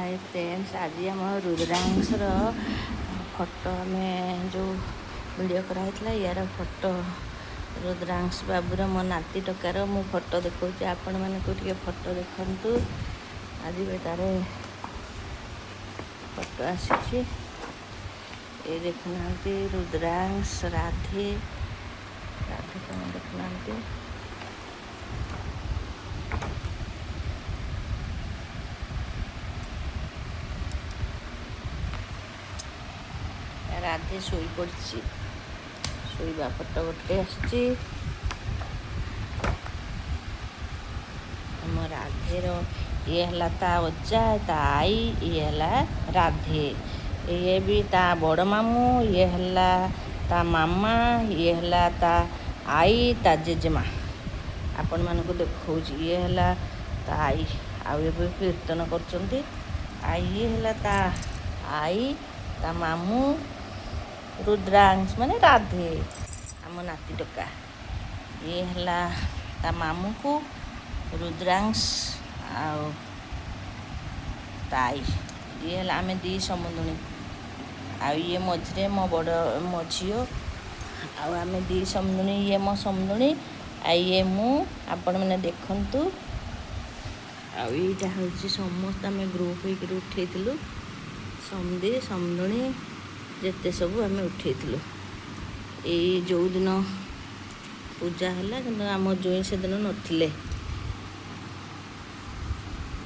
ହାଏ friends, ଆଜି ଆମ ରୁଦ୍ରାଂଶର photo ଆମେ ଯେଉଁ ଭିଡ଼ିଓ କରାହେଇଥିଲା, ୟାର ଫଟୋ ରୁଦ୍ରାଂଶ ବାବୁର, ମୋ ନାତି ଟୋକାର ମୁଁ ଫଟୋ ଦେଖାଉଛି ଆପଣମାନଙ୍କୁ। ଟିକେ ଫଟୋ ଦେଖନ୍ତୁ। ଆଜି ବି ତାର ଫଟୋ ଆସିଛି। ଏ ଦେଖୁନାହାନ୍ତି ରୁଦ୍ରାଂଶ, ରାଧେ ରାଧେ କ'ଣ ଦେଖୁନାହାନ୍ତି। ରାଧେ ଶୋଇପଡ଼ିଛି, ଶୋଇବା ଫଟୋ ଗୋଟେ ଆସିଛି। ଆମ ରାଧେର ଇଏ ହେଲା ତା ଅଜା, ତା ଆଈ, ଇଏ ହେଲା ରାଧେ, ଇଏ ବି ତା ବଡ଼ ମାମୁଁ, ଇଏ ହେଲା ତା ମାମା, ଇଏ ହେଲା ତା ଆଈ, ତା ଜେଜେମା। ଆପଣମାନଙ୍କୁ ଦେଖାଉଛି, ଇଏ ହେଲା ତା ଆଈ ଆଉ ଏବେ କୀର୍ତ୍ତନ କରୁଛନ୍ତି। ଆଉ ଇଏ ହେଲା ତା ଆଈ, ତା ମାମୁଁ, ରୁଦ୍ରାଂଶ ମାନେ ରାଧେ, ଆମ ନାତି ଟୋକା। ଇଏ ହେଲା ତା ମାମୁଁକୁ ରୁଦ୍ରାଂଶ ଆଉ ତା ଆଈ। ଇଏ ହେଲା ଆମେ ଦୁଇ ସମୁଦୁଣୀ, ଆଉ ଇଏ ମଝିରେ ମୋ ବଡ଼ ମୋ ଝିଅ, ଆଉ ଆମେ ଦୁଇ ସମୁଦୁଣୀ। ଇଏ ମୋ ସମୁଦୁଣୀ ଆଉ ଇଏ ମୁଁ। ଆପଣମାନେ ଦେଖନ୍ତୁ। ଆଉ ଏଇଟା ହେଉଛି ସମସ୍ତେ ଆମେ ଗ୍ରୁପ୍ ହେଇକିରି ଉଠେଇଥିଲୁ, ସମୁଦି ସମୁଦୁଣୀ ଯେତେ ସବୁ ଆମେ ଉଠେଇଥିଲୁ ଏଇ ଯେଉଁଦିନ ପୂଜା ହେଲା। କିନ୍ତୁ ଆମ ଜୋଇଁ ସେଦିନ ନଥିଲେ।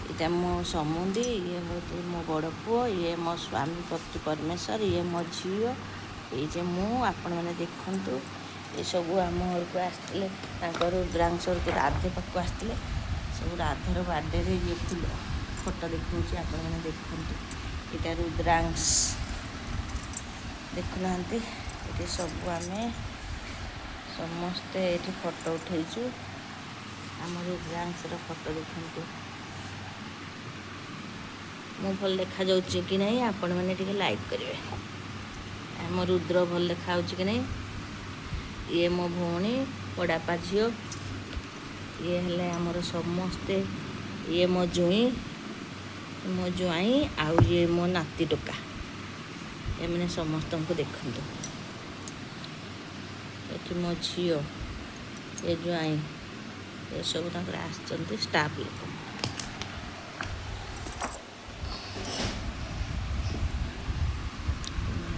ଏଇଟା ମୋ ସମୁଦି, ଇଏ ହେଉଛି ମୋ ବଡ଼ ପୁଅ, ଇଏ ମୋ ସ୍ୱାମୀ ପତି ପରମେଶ୍ୱର, ଇଏ ମୋ ଝିଅ, ଏଇ ଯେ ମୁଁ। ଆପଣମାନେ ଦେଖନ୍ତୁ, ଏସବୁ ଆମ ଘରକୁ ଆସିଥିଲେ, ତାଙ୍କ ରୁଦ୍ରାଂଶ ଘରକୁ ରାଧେ ପାଖକୁ ଆସିଥିଲେ ସବୁ। ରାଧେର ବାର୍ଥଡେରେ ଇଏ ଫୁଲ ଫଟୋ ଦେଖାଉଛି, ଆପଣମାନେ ଦେଖନ୍ତୁ। ଏଇଟା ରୁଦ୍ରାଂଶ, ଦେଖୁନାହାନ୍ତି। ଏଠି ସବୁ ଆମେ ସମସ୍ତେ ଏଠି ଫଟୋ ଉଠେଇଛୁ। ଆମ ରୁଦ୍ରାଂଶର ଫଟୋ ଦେଖନ୍ତୁ। ମୁଁ ଭଲ ଦେଖାଯାଉଛି କି ନାହିଁ ଆପଣମାନେ ଟିକେ ଲାଇକ୍ କରିବେ। ଆମ ରୁଦ୍ର ଭଲ ଦେଖାଯାଉଛି କି ନାହିଁ? ଇଏ ମୋ ଭଉଣୀ, ବଡ଼ାପା ଝିଅ। ଇଏ ହେଲେ ଆମର ସମସ୍ତେ। ଇଏ ମୋ ଜୋଇଁ, ମୋ ଜ୍ୱାଇଁ, ଆଉ ଇଏ ମୋ ନାତି ଟୋକା। ଏମାନେ ସମସ୍ତଙ୍କୁ ଦେଖନ୍ତୁ। ଏଠି ମୋ ଝିଅ, ଏ ଜ୍ୱାଇଁ, ଏସବୁ ତାଙ୍କର ଆସିଛନ୍ତି ଷ୍ଟାଫ୍ ଲୋକ।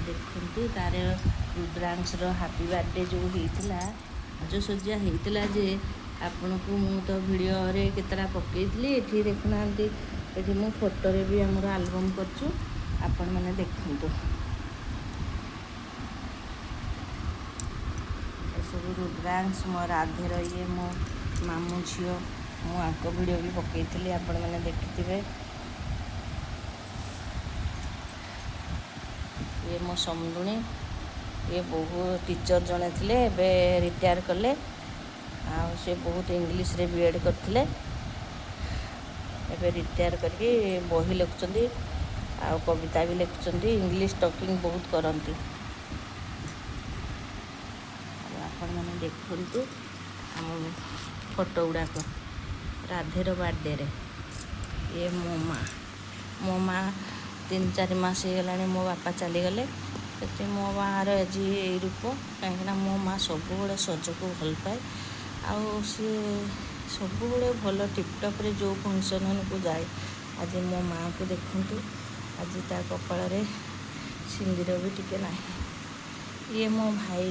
ଦେଖନ୍ତୁ, ତାର ରୁଦ୍ରାଂଶର ହାପି ବାର୍ଥଡେ ଯେଉଁ ହେଇଥିଲା, ସାଜସଜ୍ଜା ହେଇଥିଲା ଯେ ଆପଣଙ୍କୁ ମୁଁ ତ ଭିଡ଼ିଓରେ କେତେଟା ପକେଇଥିଲି। ଏଠି ଦେଖୁନାହାନ୍ତି, ଏଠି ମୁଁ ଫଟୋରେ ବି ଆମର ଆଲବମ୍ କରିଛୁ। ଆପଣମାନେ ଦେଖନ୍ତୁ। ଏସବୁ ରୁଦ୍ରାଂଶ, ମୋ ରାଧେର, ଇଏ ମୋ ମାମୁଁ ଝିଅ। ମୁଁ ଆଙ୍କ ଭିଡ଼ିଓ ବି ପକେଇଥିଲି, ଆପଣମାନେ ଦେଖିଥିବେ। ଇଏ ମୋ ସମୁଦୁଣୀ। ଇଏ ବହୁ ଟିଚର୍ ଜଣେ ଥିଲେ, ଏବେ ରିଟାୟାର କଲେ। ଆଉ ସେ ବହୁତ ଇଂଲିଶରେ ବି ଏଡ଼୍ କରିଥିଲେ, ଏବେ ରିଟାୟାର କରିକି ବହି ଲେଖୁଛନ୍ତି ଆଉ କବିତା ବି ଲେଖୁଛନ୍ତି। ଇଂଲିଶ ଟକିଂ ବହୁତ କରନ୍ତି। ଆଉ ଆପଣମାନେ ଦେଖନ୍ତୁ ଆମ ଫଟୋ ଗୁଡ଼ାକ ରାଧେର ବାର୍ଥଡେରେ। ଇଏ ମୋ ମା। ମୋ ମା 3-4 ମାସ ହେଇଗଲାଣି ମୋ ବାପା ଚାଲିଗଲେ, ସେଥିପାଇଁ ମୋ ମାଆର ଆଜି ଏଇ ରୂପ। କାହିଁକିନା ମୋ ମା ସବୁବେଳେ ସଜକୁ ଭଲ ପାଏ, ଆଉ ସିଏ ସବୁବେଳେ ଭଲ ଟିପଟପ୍ରେ ଯେଉଁ ଫଙ୍କସନ୍କୁ ଯାଏ। ଆଜି ମୋ ମାଆକୁ ଦେଖନ୍ତୁ, ଆଜି ତା କପାଳରେ ସିନ୍ଦୁର ବି ଟିକେ ନାହିଁ। ଇଏ ମୋ ଭାଇ,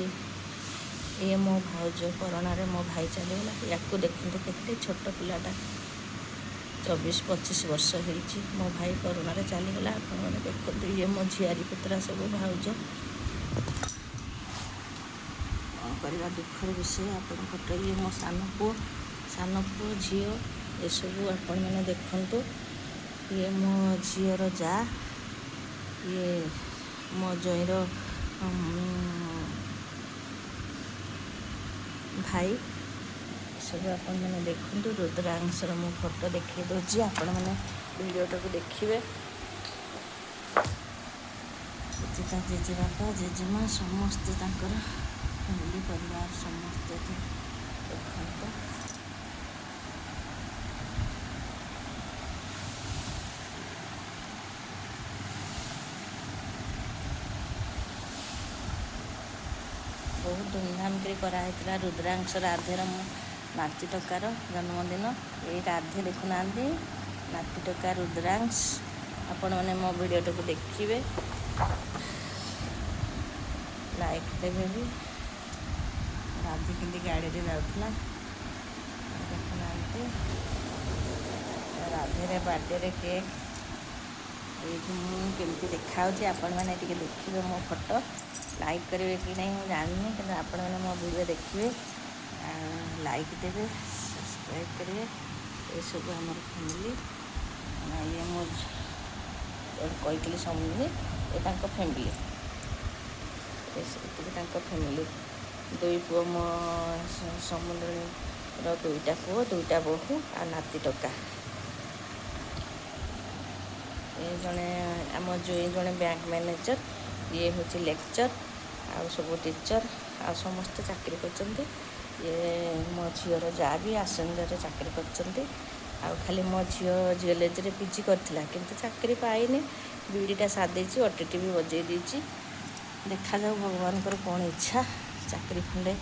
ଇଏ ମୋ ଭାଉଜ। କରୋନାରେ ମୋ ଭାଇ ଚାଲିଗଲା। ୟାକୁ ଦେଖନ୍ତୁ, କେତେ ଛୋଟ ପିଲାଟା, 24-25 ବର୍ଷ ହେଇଛି। ମୋ ଭାଇ କରୋନାରେ ଚାଲିଗଲା। ଆପଣମାନେ ଦେଖନ୍ତୁ, ଇଏ ମୋ ଝିଆରୀ ପୁତୁରା ସବୁ, ଭାଉଜ। କ'ଣ କରିବା, ଦୁଃଖର ବିଷୟ। ଆପଣ ଫଟୋ, ଇଏ ମୋ ସାନ ପୁଅ, ସାନ ପୁଅ ଝିଅ, ଏସବୁ ଆପଣମାନେ ଦେଖନ୍ତୁ। ଇଏ ମୋ ଝିଅର ଯା, ଇଏ ମୋ ଜୋଇଁର ଭାଇ। ଏସବୁ ଆପଣମାନେ ଦେଖନ୍ତୁ। ରୁଦ୍ରାଂଶର ମୁଁ ଫଟୋ ଦେଖାଇ ଦେଉଛି, ଆପଣମାନେ ଭିଡ଼ିଓଟାକୁ ଦେଖିବେ। ଏଠି ତା ଜେଜେବାପା, ଜେଜେମା ସମସ୍ତେ, ତାଙ୍କର ଫ୍ୟାମିଲି ପରିବାର ସମସ୍ତେ ଏଠି ଦେଖନ୍ତୁ। ବହୁତ ଧୁମଧାମ କରି କରାହେଇଥିଲା ରୁଦ୍ରାଂଶ ରାଧେର ମୋ ନାତି ଟୋକାର ଜନ୍ମଦିନ। ଏଇ ରାଧେ ଦେଖୁନାହାନ୍ତି, ନାତି ଟୋକା ରୁଦ୍ରାଂଶ। ଆପଣମାନେ ମୋ ଭିଡ଼ିଓଟାକୁ ଦେଖିବେ, ଲାଇକ୍ ଦେବେ ବି। ରାଧେ କେମିତି ଗାଡ଼ିରେ ଯାଉଥିଲା ଦେଖୁନାହାନ୍ତି। ରାଧେରେ ବାର୍ଥଡେରେ କେକ୍। ଏଇଠି ମୁଁ କେମିତି ଦେଖାହେଉଛି ଆପଣମାନେ ଟିକେ ଦେଖିବେ ମୋ ଫଟୋ। ଲାଇକ୍ କରିବେ କି ନାହିଁ ମୁଁ ଜାଣିନି, କିନ୍ତୁ ଆପଣମାନେ ମୋ ଭିଡ଼ିଓ ଦେଖିବେ, ଲାଇକ୍ ଦେବେ, ସବସ୍କ୍ରାଇବ୍ କରିବେ। ଏସବୁ ଆମର ଫ୍ୟାମିଲି। ଇଏ ମୋ କହିଥିଲି ସମୁଦ୍ରୀ, ଏ ତାଙ୍କ ଫ୍ୟାମିଲି, ଏତିକି ତାଙ୍କ ଫ୍ୟାମିଲି। ଦୁଇ ପୁଅ, ମୋ ସମୁଦ୍ରର ଦୁଇଟା ପୁଅ, ଦୁଇଟା ବୋହୂ ଆଉ ନାତି ଟୋକା। ଏ ଜଣେ ଆମ ଜୋଇଁ ଜଣେ ବ୍ୟାଙ୍କ ମ୍ୟାନେଜର, ଇଏ ହେଉଛି ଲେକ୍ଚର, ଆଉ ସବୁ ଟିଚର, ଆଉ ସମସ୍ତେ ଚାକିରି କରିଛନ୍ତି। ଇଏ ମୋ ଝିଅର ଯାଆ ବି ଆସେଞ୍ଜରରେ ଚାକିରି କରିଛନ୍ତି। ଆଉ ଖାଲି ମୋ ଝିଅ ଜିଓଲୋଜିରେ ପିଜି କରିଥିଲା, କିନ୍ତୁ ଚାକିରି ପାଇନି। ବିଇଡ଼ିଟା ସାରି ଦେଇଛି, ଓଟିଟି ବି ବଜେଇ ଦେଇଛି। ଦେଖାଯାଉ ଭଗବାନଙ୍କର କ'ଣ ଇଚ୍ଛା। ଚାକିରି ଖଣ୍ଡେ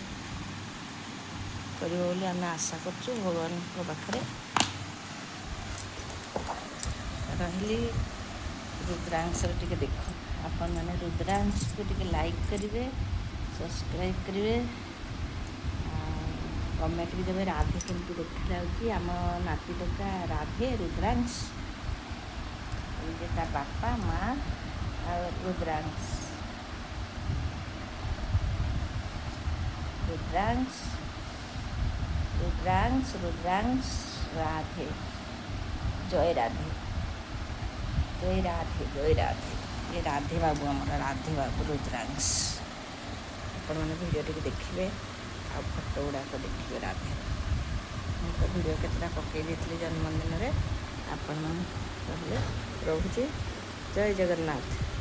କରିବ ବୋଲି ଆମେ ଆଶା କରୁଛୁ ଭଗବାନଙ୍କ ପାଖରେ। ରହିଲି। ରୁଦ୍ରାଂଶର ଟିକେ ଦେଖ ଆପଣମାନେ, ରୁଦ୍ରାଂଶକୁ ଟିକେ ଲାଇକ୍ କରିବେ, ସବସ୍କ୍ରାଇବ୍ କରିବେ, କମେଣ୍ଟ ବି ଦେବେ। ରାଧେ କେମିତି ଦେଖାଯାଉଛି, ଆମ ନାତି ଟୋକା ରାଧେ ରୁଦ୍ରାଂଶ। ଏଇ ଯେ ତା ବାପା ମା ଆଉ ରୁଦ୍ରାଂଶ, ରୁଦ୍ରାଂଶ, ରୁଦ୍ରାଂଶ, ରୁଦ୍ରାଂଶ, ରାଧେ। ଜୟ ରାଧେ, ଜୟ ରାଧେ, ଜୟ ରାଧେ। ଇଏ ରାଧେ ବାବୁ, ଆମର ରାଧେ ବାବୁ ରୁଦ୍ରାଂଶ। ଆପଣମାନେ ଭିଡ଼ିଓ ଟିକେ ଦେଖିବେ ଆଉ ଫଟୋ ଗୁଡ଼ାକ ଦେଖିବେ ରାଧେ। ମୁଁ ତ ଭିଡ଼ିଓ କେତେଟା ପକାଇ ଦେଇଥିଲି ଜନ୍ମଦିନରେ। ଆପଣମାନେ ରହିଲେ, ରହୁଛି। ଜୟ ଜଗନ୍ନାଥ।